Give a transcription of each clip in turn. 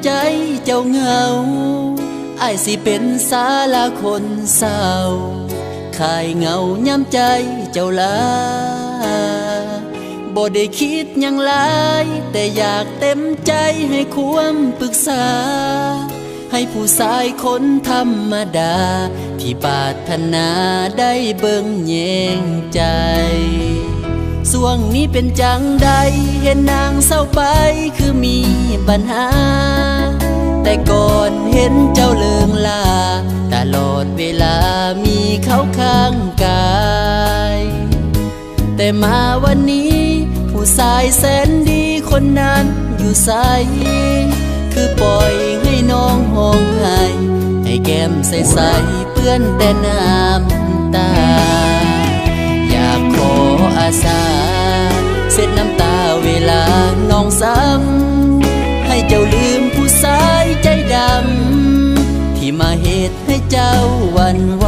ໃຈເຈົ້າເຫງົາ ອ້າຍຊິເປັນສາລາຄົນເສົ້າ ຄາຍເຫງົາຍາມໃຈເຈົ້າລາ. ບໍ່ໄດ້ຄິດຫຍັງຫຼາຍ ແຕ່ຢາກເຕັມໃຈໃຫ້ຄວາມປຶກສາ ໃຫ້ຜູ້ຊາຍຄົນທຳມະດາ ທີ່ປາດຖະໜາໄດ້ເບິ່ງແຍງໃຈ. ຊ່ວງນີ້ເປັນຈັ່ງໃດ ເຫັນນາງເສົ້າໄປ ຄືມີບັນຫາ ແຕ່ກ່ອນເຫັນເຈົ້າເລີງລາ ຕະຫຼອດເວລາມີເຂົາຂ້າງກາຍ. ແຕ່ມາວັນນີ້ ຜູ້ຊາຍແສນດີຄົນນັ້ນຢູ່ໃສ? ຄືປ່ອຍໃຫ້ນ້ອງຮ້ອງໄຫ້ ໃຫ້ແກ້ມໃສໆເປື້ອນແຕ່ນ້ຳຕາ. ຢາກຂໍອາສາເຊັດນ້ຳຕາເວລານ້ອງຊ້ຳ ໃຫ້ເຈົ້າລືມຜູ້ຊາຍໃຈດຳ ທີ່ມາເຮັດ ໃຫ້ເຈົ້າຫວັ່ນໄຫວ.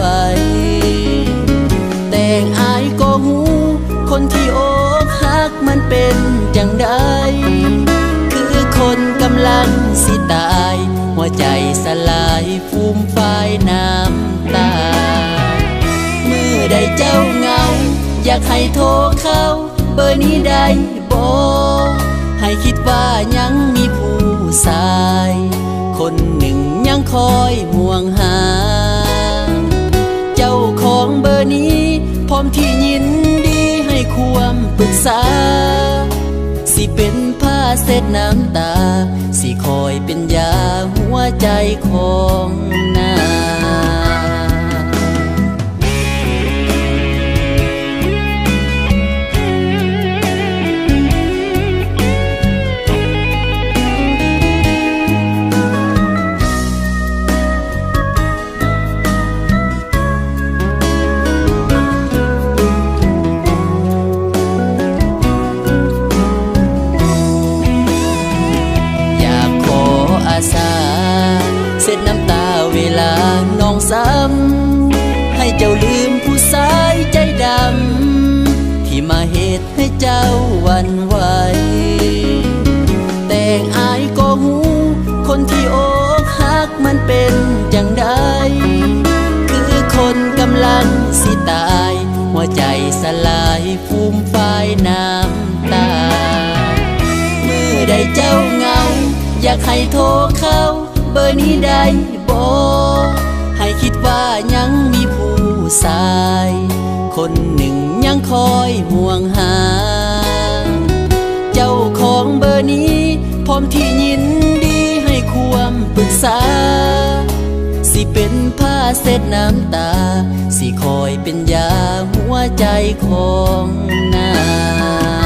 ແຕ່ອ້າຍກໍຮູ້ ຄົນທີ່ອົກຫັກມັນເປັນຈັ່ງໃດ ຄືຄົນກຳລັງຊິຕາຍ ຫົວໃຈສະຫຼາຍຟູມຟາຍນ້ຳຕາ. ມື້ໃດເຈົ້າເຫງົາ ຢາກໃຫ້ໂທເຂົ້າເບີນີ້ໄດ້ ບໍ່ໃຫ້ຄິດວ່າຍັງມີຜູ້ຊາຍ ຄົນໜຶ່ງຍັງຄອຍຫ່ວງຫາ. ເຈົ້າຂອງເບີນີ້ ພ້ອມທີ່ຍິນດີໃຫ້ຄວາມປຶກສາ ຊິເປັນຜ້າເຊັດນ້ຳຕາ ຊິຄອຍເປັນຢາຫົວໃຈຂອງນາງ. ຢາກຂໍອາສາ ເຊັດນ້ຳຕາເວລານ້ອງຊ້ຳ ໃຫ້ເຈົ້າລືມຜູ້ຊາຍໃຈດຳ ທີ່ມາເຮັດໃຫ້ເຈົ້າຫວັ່ນໄຫວ. ແຕ່ອ້າຍກໍຮູ້ ຄົນທີ່ອົກຫັກມັນເປັນຈັ່ງໃດ ຄືຄົນກຳລັງຊິຕາຍ ຫົວໃຈສະຫຼາຍ ຟູມຟາຍນ້ຳຕາ. ມື້ໃດເຈົ້າເຫງົາ ຢາກໃຫ້ໂທເຂົ້າເບີນີ້ໄດ້ບໍ່ ໃຫ້ຄິດວ່າຍັງມີຜູ້ຊາຍ ຄົນໜຶ່ງຍັງຄອຍຫ່ວງຫາ. ເຈົ້າຂອງເບີນີ້ ພ້ອມທີ່ຍິນດີໃຫ້ຄວາມປຶກສາ ຊິເປັນຜ້າເຊັດນ້ຳຕາ ຊິຄອຍເປັນຢາຫົວໃຈຂອງນາງ.